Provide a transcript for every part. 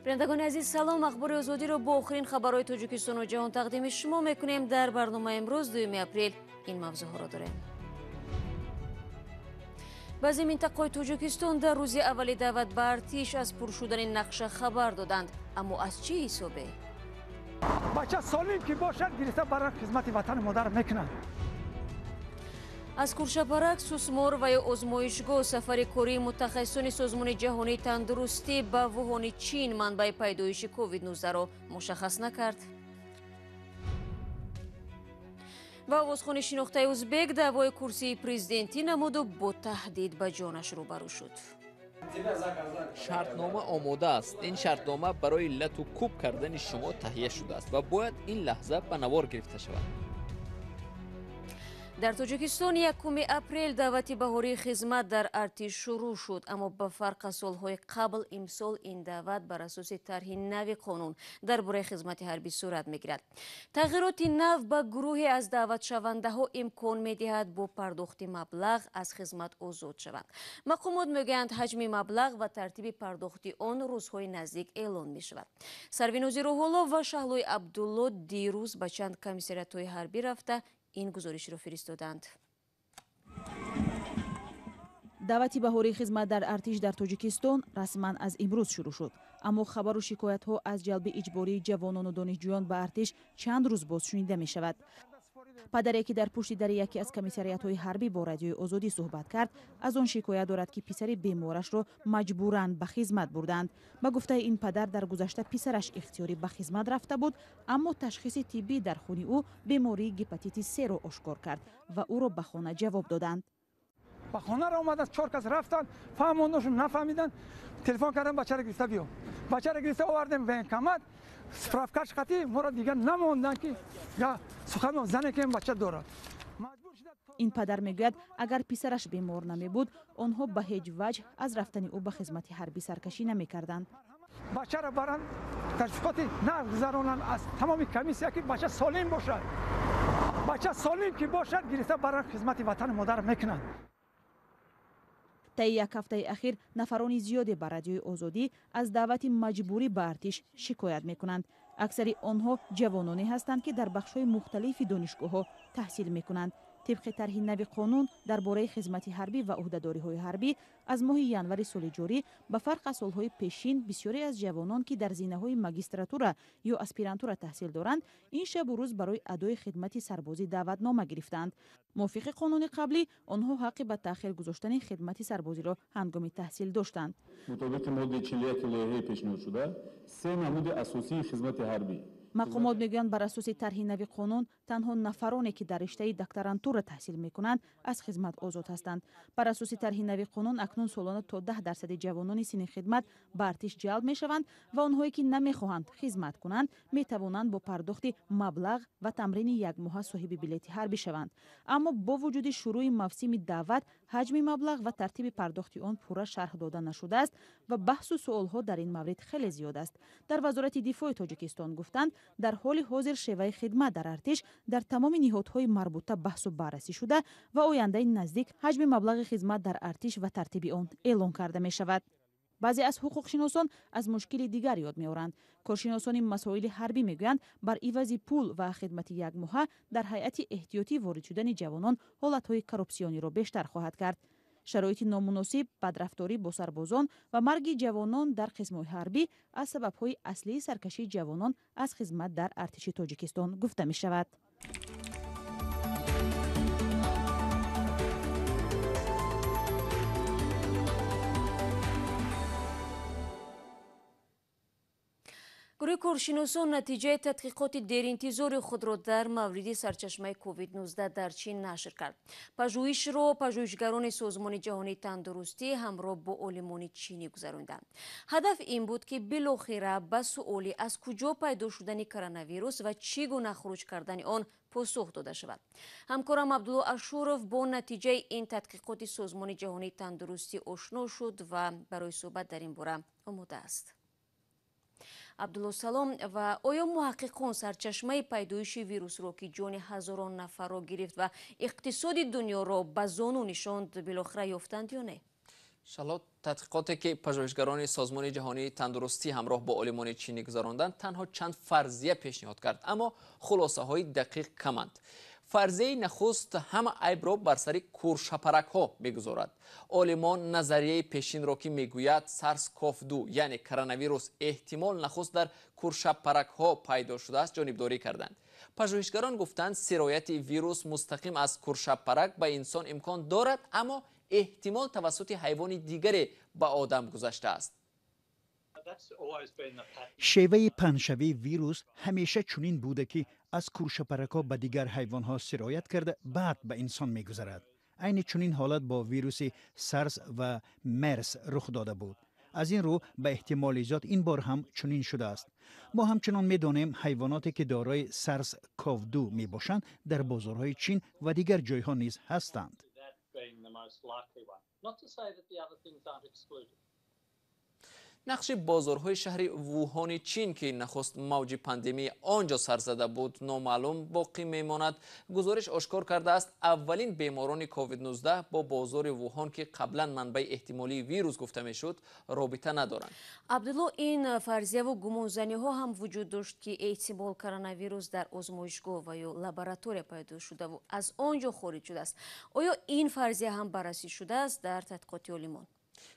Бинандагони азиз, салом. Ахбори Озодиро бо охирин хабарҳои Тоҷикистону ҷаҳон тақдими шумо мекунем. Дар барномаи имрӯз, 2 апрел, ин мавзӯъҳоро дорем. Баъзе минтақаҳои Тоҷикистон дар рӯзи аввали даъват ба артиш аз пур шудани нақша хабар доданд. Аммо аз чӣ ҳисобе? Бача солим ки бошад, гирифта барои хизмати ватани модар мекунанд. Аз Куршапарак, сусмор ва ё озмоишгоҳ сафари кории мутахассисони Созмони ҷаҳонии тандурустӣ ба Вуҳони Чин манбаи пайдоиши COVID-19-ро мушаххас накард. Ва овозхони шинохтаи узбек даъвои курсии президентӣ намуду бо таҳдид ба ҷонаш рӯбарӯ шуд. Шартнома омода аст. Ин шартнома барои лату кӯб кардани шумо таҳия шудааст ва бояд ин лаҳза ба навор гирифта шавад. Дар Тоҷикистон 1 апрел даъвати баҳории хизмат дар артиш шурӯъ шуд, аммо ба фарқ аз солҳои қабл имсол ин даъват бар асоси тарҳи нави қонун дар бораи хизмати ҳарбӣ сурат мегирад. Тағйироти нав ба гурӯҳе аз даъватшавандаҳо имкон медиҳад бо пардохти маблағ аз хизмат озод шаванд. Мақомот мегӯянд, ҳаҷми маблағ ва тартиби пардохти он рӯзҳои наздик эълон мешавад. Сарвинози Рӯҳулло ва Шаҳлои Абдулло дирӯз ба чанд комиссариатҳои ҳарбӣ рафта ин гузоришро фиристоданд. Даъвати баҳории хизмат дар артиш дар Тоҷикистон расман аз имрӯз шурӯъ шуд, аммо хабару шикоятҳо аз ҷалби иҷбории ҷавонону донишҷӯён ба артиш чанд рӯз боз шунида мешавад. Падаре, ки дар пушти дари яке аз комиссариятҳои ҳарбӣ бо Радиои Озодӣ суҳбат кард, аз он шикоят дорад, ки писари беморашро маҷбуран ба хизмат бурданд. Ба гуфтаи ин падар, дар гузашта писараш ихтиёрӣ ба хизмат рафта буд, аммо ташхиси тиббӣ дар хуни ӯ бемории гепатити серо ошкор кард ва ӯро ба хона ҷавоб доданд. Ба хонаро омаданд, 4 кас рафтанд, фаҳмондашон, нафаҳмиданд, телефон кардам, бачаро гирифта биё. Бачаро гирифта овардем военкомат, справкаш қатӣ моро дигар намонданд, ки я сухан зане ки бача дорад. Ин падар мегӯяд, агар писараш бемор намебуд, онҳо ба ҳеҷ ваҷҳ аз рафтани ӯ ба хизмати ҳарбӣ саркашӣ намекарданд. Бачаро баранд ташвиқоти нағз гузаронанд аз тамоми комиссия, ки бача солим бошад. Бача солим ки бошад, гирифта баранд хизмати ватани модар мекунанд. Таи як ҳафтаи ахир нафарони зиёде ба Радиои Озодӣ аз даъвати маҷбурӣ ба артиш шикоят мекунанд. Аксари онҳо ҷавононе ҳастанд, ки дар бахшҳои мухталифи донишгоҳҳо таҳсил мекунанд. Тибқи тарҳи нави қонун дар бораи хизмати ҳарбӣ ва ӯҳдадориҳои ҳарбӣ аз моҳи январи соли ҷорӣ, ба фарқ аз солҳои пешин, бисёре аз ҷавонон, ки дар зинаҳои магистратура ё аспирантура таҳсил доранд, ин шабу рӯз барои адои хидмати сарбозӣ даъватнома гирифтаанд. Мувофиқи қонуни қаблӣ, онҳо ҳаққи ба таъхир гузоштани хидмати сарбозиро ҳангоми таҳсил доштанд. Мутобиқи моддаи 41 лоиҳаи пешниҳодшуда, се намуди асосии хизмати ҳарбӣ. Мақомот мегӯянд, бар асоси тарҳи нави қонун танҳо нафароне, ки дар риштаи докторантура таҳсил мекунанд, аз хизмат озод ҳастанд. Бар асоси тарҳи нави қонун акнун солона то 10% ҷавонони синни хидмат ба артиш ҷалб мешаванд ва онҳое, ки намехоҳанд хизмат кунанд, метавонанд бо пардохти маблағ ва тамрини якмоҳа соҳиби билети ҳарбӣ шаванд. Аммо бо вуҷуди шурӯъи мавсими даъват, ҳаҷми маблағ ва тартиби пардохти он пурра шарҳ дода нашудааст ва баҳсу суолҳо дар ин маврид хеле зиёд аст. Дар Вазорати дифои Тоҷикистон гуфтанд, дар ҳоли ҳозир шеваи хидмат дар артиш дар тамоми ниҳодҳои марбута баҳсу баррасӣ шуда ва ояндаи наздик ҳаҷми маблағи хизмат дар артиш ва тартиби он эълон карда мешавад. Баъзе аз ҳуқуқшиносон аз мушкили дигар ёд меоранд. Коршиносони масоили ҳарбӣ мегӯянд, бар ивази пул ва хидмати якмоҳа дар ҳайати эҳтиётӣ ворид шудани ҷавонон ҳолатҳои коррупсиониро бештар хоҳад кард. Шароити номуносиб, бадрафторӣ бо сарбозон ва марги ҷавонон дар қисмҳои ҳарбӣ аз сабабҳои аслии саркашии ҷавонон аз хизмат дар артиши Тоҷикистон гуфта мешавад. Гурӯҳи коршиносон натиҷаи тадқиқоти деринтизори худро дар мавриди сарчашмаи COVID-19 дар Чин нашр кард. Пажӯҳишро пажӯҳишгарони Созмони ҷаҳонии тандурустӣ ҳамроҳ бо олимони чинӣ гузаронданд. Ҳадаф ин буд, ки билохира ба суоли аз куҷо пайдо шудани коронавирус ва чӣ гуна хуруҷ кардани он посух дода шавад. Ҳамкорам Абдулло Ашуров бо натиҷаи ин тадқиқоти Созмони ҷаҳонии тандурустӣ ошно шуд ва барои суҳбат дар ин бора омода аст. Абдулло, салом. Ва оё муҳаққиқон сарчашмаи пайдоиши вирусро, ки ҷони ҳазорон нафарро гирифт ва иқтисоди дунёро ба зону нишонд, билохира ёфтанд ё не? Шаҳло, тадқиқоте ки пажӯҳишгарони Созмони Ҷаҳонии Тандурустӣ ҳамроҳ бо олимони чинӣ гузаронданд, танҳо чанд фарзия пешниҳод кард, аммо хулосаҳои дақиқ каманд. Фарзияи нахуст ҳама айбро бар сари куршапаракҳо мегузорад. Олимон назарияи пешинро, ки мегӯяд сарс ков 2, яъне коронавирус, эҳтимол нахуст дар куршапаракҳо пайдо шудааст, ҷонибдорӣ карданд. Пажӯҳишгарон гуфтанд, сирояти вирус мустақим аз куршапарак ба инсон имкон дорад, аммо эҳтимол тавассути ҳайвони дигаре ба одам гузаштааст. Шеваи паҳншавии вирус ҳамеша чунин буда, ки аз куршапаракҳо ба дигар ҳайвонҳо сироят карда, баъд ба инсон мегузарад. Айни чунин ҳолат бо вируси сарс ва мерс рух дода буд. Аз ин рӯ, ба эҳтимоли зиёд, ин бор ҳам чунин шудааст. Мо ҳамчунон медонем, ҳайвоноте ки дорои сарс ков 2 мебошанд, дар бозорҳои Чин ва дигар ҷойҳо низ ҳастанд. Нақши бозорҳои шаҳри Вуҳони Чин, ки нахуст мавҷи пандемия он ҷо сар зада буд, номаълум боқӣ мемонад. Гузориш ошкор кардааст, аввалин беморони COVID-19 бо бозори Вуҳон, ки қаблан манбаи эҳтимолии вирус гуфта мешуд, робита надоранд. Абдулло, ин фарзияву гумонзаниҳо ҳам вуҷуд дошт, ки эҳтимол коронавирус дар озмоишгоҳ ва ё лаборатория пайдо шудаву аз он ҷо хориҷ шудааст. Оё ин фарзия ҳам баррасӣ шудааст дар тадқиқоти олимон?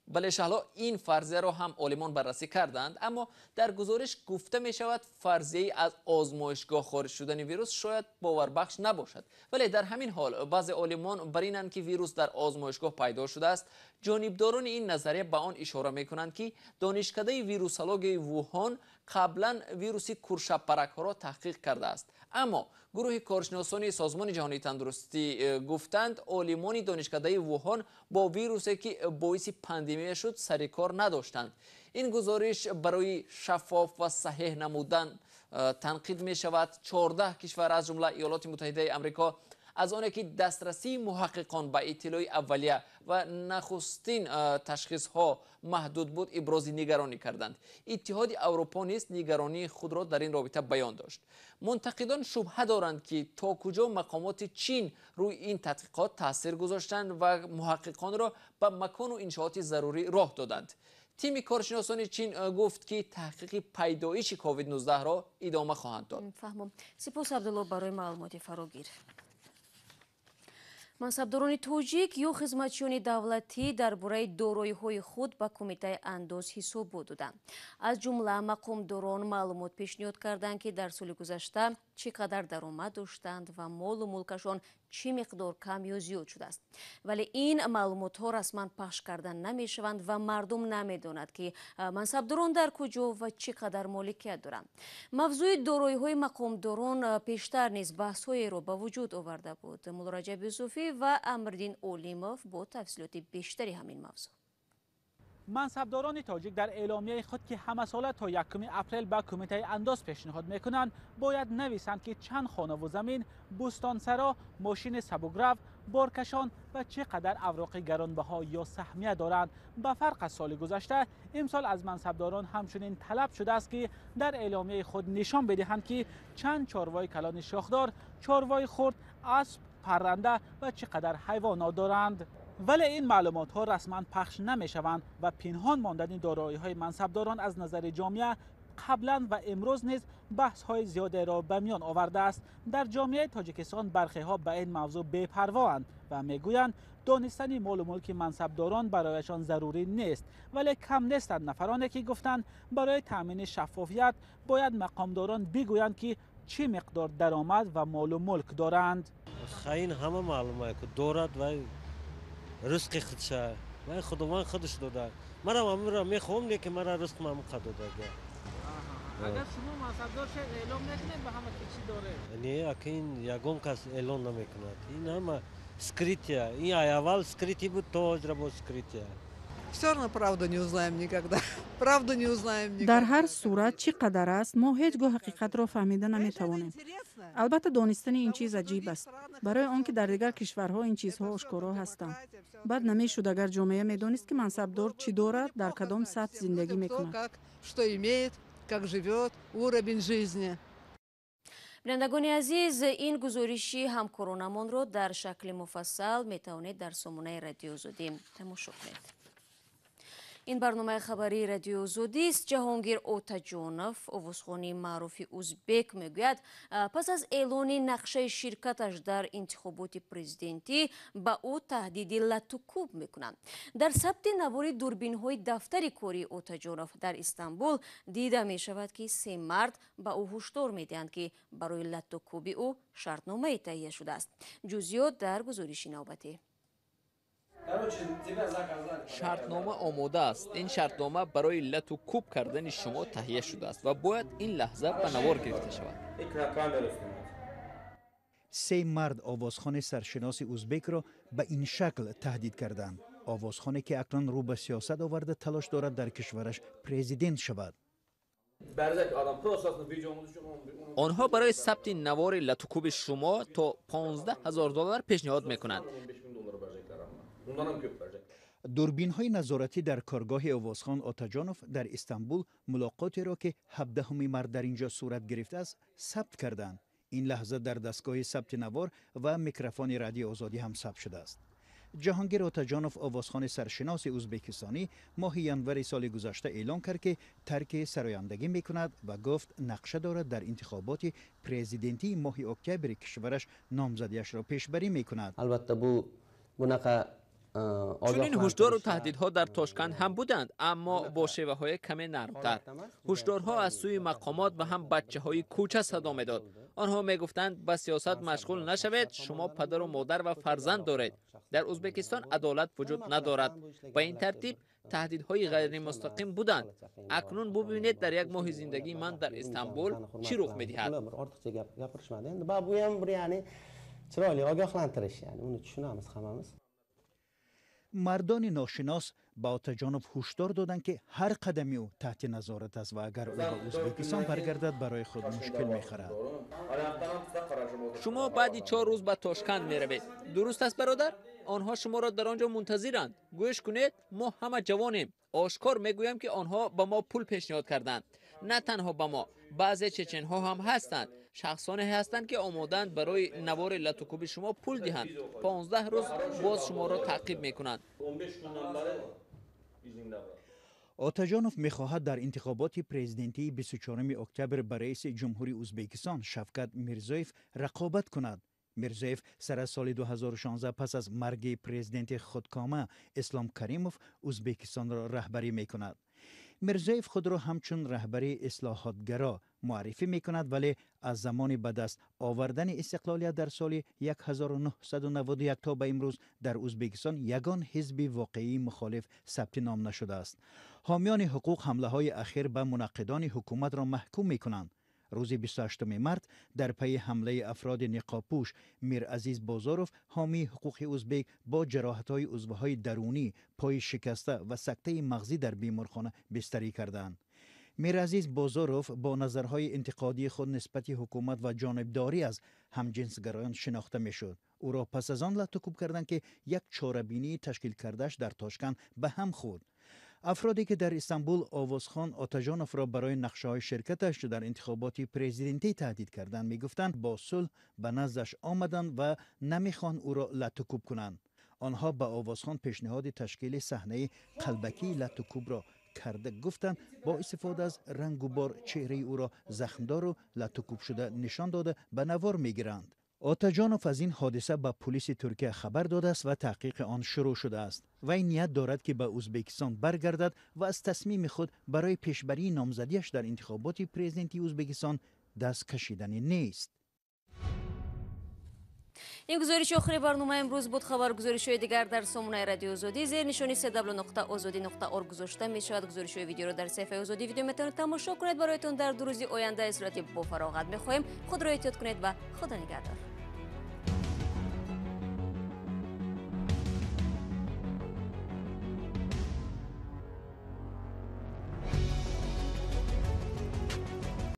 Бале, Шаҳло, ин фарзияро ҳам олимон баррасӣ карданд, аммо дар гузориш гуфта мешавад, фарзияи аз озмоишгоҳ хориҷ шудани вирус шояд боварбахш набошад. Вале дар ҳамин ҳол баъзе олимон бар инанд, ки вирус дар озмоишгоҳ пайдо шудааст. Ҷонибдорони ин назария ба он ишора мекунанд, ки донишкадаи вирусологияи Вуҳон қаблан вируси куршапаракҳоро таҳқиқ кардааст. Аммо гурӯҳи коршиносони Созмони Ҷаҳонии Тандурустӣ гуфтанд, олимони донишкадаи Вуҳон бо вирусе, ки боиси пандемия шуд, сари кор надоштанд. Ин гузориш барои шаффоф ва саҳеҳ намудан танқид мешавад. 14 кишвар, аз ҷумла Иёлоти Муттаҳидаи Амрико, аз оне ки дастрасии муҳаққиқон ба иттилои аввалия ва нахустин ташхисҳо маҳдуд буд, ибрози нигаронӣ карданд. Иттиҳоди Аврупо низ нигаронии худро дар ин робита баён дошт. Мунтақидон шубҳа доранд, ки то куҷо мақомоти Чин рӯи ин тадқиқот таъсир гузоштанд ва муҳаққиқонро ба макону иншооти зарурӣ роҳ доданд. Тими коршиносони Чин гуфт, ки таҳқиқи пайдоиши COVID-19-ро идома хоҳанд дод. Фаҳмом. Сипос, Абдулло, барои маълумоти фарогир. Мансабдорони тоҷик ё хизматчиёни давлатӣ дар бораи дороиҳои худ ба Кумитаи андоз ҳисобот доданд. Аз ҷумла мақомдорон маълумот пешниҳод карданд, ки дар соли гузашта чӣ қадар даромад доштанд ва молу мулкашон чӣ миқдор кам ё зиёд шудааст. Вале ин маълумотҳо расман пахш карда намешаванд ва мардум намедонад, ки мансабдорон дар куҷо ва чӣ қадар моликият доранд. Мавзӯи дороиҳои мақомдорон пештар низ баҳсҳоеро ба вуҷуд оварда буд. Муллораҷаб Юсуфӣ ва Амриддин Олимов бо тафсилоти бештари ҳамин мавзӯъ. Мансабдорони тоҷик дар эъломияи худ, ки ҳамасола то 1 апрел ба Кумитаи андоз пешниҳод мекунанд, бояд нависанд, ки чанд хонаву замин, бӯстонсаро, мошини сабукрав, боркашон ва чӣ қадар авроқи гаронбаҳо ё саҳмия доранд. Ба фарқ аз соли гузашта, имсол аз мансабдорон ҳамчунин талаб шудааст, ки дар эъломияи худ нишон бидиҳанд, ки чанд чорвои калони шохдор, чорвои хурд, асп, парранда ва чӣ қадар ҳайвонот доранд. Вале ин маълумотҳо расман пахш намешаванд ва пинҳон мондани дороиҳои мансабдорон аз назари ҷомеа қаблан ва имрӯз низ баҳсҳои зиёдеро ба миён овардааст. Дар ҷомеаи Тоҷикистон бархеҳо ба ин мавзӯъ бепарвоанд ва мегӯянд, донистани молу мулки мансабдорон барояшон зарурӣ нест. Вале кам нестанд нафароне, ки гуфтанд, барои таъмини шаффофият бояд мақомдорон бигӯянд, ки чӣ миқдор даромад ва молу мулк доранд. Ин ҳама маълума дорад ва ризқи худша вай Худованд худаш дода. Манам амра мехоҳам, лекин мара ризқ мамқа дода. Агар шумо мансабдор шед, эълон мекунед ба ҳама, ки чӣ доред? Не, ака, ин ягон кас эълон намекунад. Ин ҳама скрытия. Ин аввал скрытый буд, то ҳозира боз скрытия. Все равно правду не узнаем никогда. Правду не узнаем никогда. Дар ҳар сурат, чӣ қадар аст, мо ҳеҷ гоҳ ҳақиқатро фаҳмида наметавонем. Албатта, донистани ин чиз аҷиб аст, барои он ки дар дигар кишварҳо ин чизҳо ошкоро ҳастанд. Бад намешуд, агар ҷомеа медонист, ки мансабдор чӣ дорад, дар кадом сатҳ зиндагӣ мекунад. Что имеет, как живет, уровень жизни. Бинандагони азиз, ин гузориши ҳамкоронамонро дар шакли муфассал метавонед дар сомонаи Радиои Озодӣ тамошо кунед. Ин барномаи хабарии Радиои Озодист. Ҷаҳонгир Отаҷонов, овозхони маъруфи узбек, мегӯяд, пас аз эълони нақшаи ширкаташ дар интихоботи президентӣ ба ӯ таҳдиди латукӯб мекунанд. Дар сабти навори дурбинҳои дафтари кории Отаҷонов дар Истанбул дида мешавад, ки се мард ба ӯ ҳушдор медиҳанд, ки барои латукӯби ӯ шартномае таҳия шудааст. Ҷузъиёт дар гузориши навбатӣ. Шартнома омода аст. Ин шартнома барои лату кӯб кардани шумо таҳия шудааст ва бояд ин лаҳза ба навор гирифта шавад. Се мард овозхони саршиноси узбекро ба ин шакл таҳдид карданд. Овозхоне ки акнун рӯ ба сиёсат оварда, талош дорад дар кишвараш президент шавад. Онҳо барои сабти навори латукӯби шумо то 15 ҳазор доллар пешниҳод мекунанд. Дурбинҳои назоратӣ дар коргоҳи овозхон Отаҷонов дар Истанбул мулоқотеро, ки 17 март дар ин ҷо сурат гирифтааст, сабт карданд. Ин лаҳза дар дастгоҳи сабти навор ва микрофони Радиои Озодӣ ҳам сабт шудааст. Ҷаҳонгир Отаҷонов, овозхони саршиноси узбекистонӣ, моҳи январи соли гузашта эълон кард, ки тарки сарояндагӣ мекунад ва гуфт, нақша дорад дар интихоботи президентии моҳи октябри кишвараш номзадиашро пешбарӣ мекунад. Албатта, бу бунақа Чунин ҳушдору таҳдидҳо дар Тошканд ҳам буданд, аммо бо шеваҳои каме нармтар. Ҳушдорҳо аз сӯи мақомот ва ҳам бачаҳои кӯча садо медод. Онҳо мегуфтанд, ба сиёсат машғул нашавед, шумо падару модар ва фарзанд доред, дар Ӯзбекистон адолат вуҷуд надорад. Ба ин тартиб таҳдидҳои ғайримустақим буданд. Акнун бубинед, дар як моҳи зиндагии ман дар Истанбул чӣ рух медиҳад. Chiroyli ogohlantirish, ya'ni uni tushunamiz hammamiz. Мардони ношинос ба Отаҷонов ҳушдор доданд, ки ҳар қадами ӯ таҳти назорат аст ва агар ӯ ба Ӯзбекистон баргардад, барои худ мушкил мехӯрад. Шумо баъди 4 рӯз ба Тошканд меравед, дуруст аст, бародар? Онҳо шуморо дар он ҷо мунтазиранд. Гӯш кунед, мо ҳама ҷавонем. Ошкор мегӯям, ки онҳо ба мо пул пешниҳод карданд. На танҳо ба мо, баъзе чеченҳо ҳам ҳастанд. Шахсоне ҳастанд, ки омодаанд барои навори латукӯби шумо пул диҳанд. 15 рӯз боз шуморо таъқиб мекунанд. Отаҷонов мехоҳад дар интихоботи президентии 24 октябр ба раиси ҷумҳури Ӯзбекистон Шавкат Мирзоев рақобат кунад. Мирзоев сар аз соли 2016, пас аз марги президенти худкома Ислом Каримов, Ӯзбекистонро раҳбарӣ мекунад. Мирзоев худро ҳамчун раҳбари ислоҳотгаро муаррифӣ мекунад, вале аз замони ба даст овардани истиқлолият дар соли 1991 то ба имрӯз дар Ӯзбекистон ягон ҳизби воқеии мухолиф сабти ном нашудааст. Ҳомиёни ҳуқуқ ҳамлаҳои ахир ба мунаққидони ҳукуматро маҳкум мекунанд. Рӯзи 28 март дар пайи ҳамлаи афроди ниқобпӯш Миразиз Бозоров, ҳомии ҳуқуқи узбек, бо ҷароҳатҳои узвҳои дарунӣ, пои шикаста ва сактаи мағзӣ дар беморхона бистарӣ карданд. Миразиз Бозоров бо назарҳои интиқодии худ нисбати ҳукумат ва ҷонибдорӣ аз ҳамҷинсгароён шинохта мешуд. Ӯро пас аз он латукӯб карданд, ки як чорабинии ташкил кардааш дар Тошканд ба ҳам хӯрд. Афроде ки дар Истанбул овозхон Отаҷоновро барои нақшаҳои ширкаташ дар интихоботи президентӣ таҳдид карданд, мегуфтанд, бо сулҳ ба наздаш омаданд ва намехоҳанд ӯро латукӯб кунанд. Онҳо ба овозхон пешниҳоди ташкили саҳнаи қалбакии латукӯбро карда, гуфтанд, бо истифода аз рангу бор чеҳраи ӯро захмдору латукӯбшуда нишон дода, ба навор мегиранд. Отаҷонов аз ин ҳодиса ба пулиси Туркия хабар додааст ва таҳқиқи он шурӯъ шудааст. Вай ният дорад, ки ба Ӯзбекистон баргардад ва аз тасмими худ барои пешбарии номзадиаш дар интихоботи президентии Ӯзбекистон даст кашиданӣ нест. Ин гузориши охири барномаи имрӯз буд. Хабару гузоришҳои дигар дар сомонаи Радиои Озодӣ зери нишони cw.ozodi.org гузошта мешавад. Гузоришҳои видеоро дар саҳифаи Озодӣ Видео метавонед тамошо кунед. Бароятон дар 2 рӯзи оянда истироҳати бофароғат мехоҳем. Худро эҳтиёт кунед ва Худо нигаҳдор.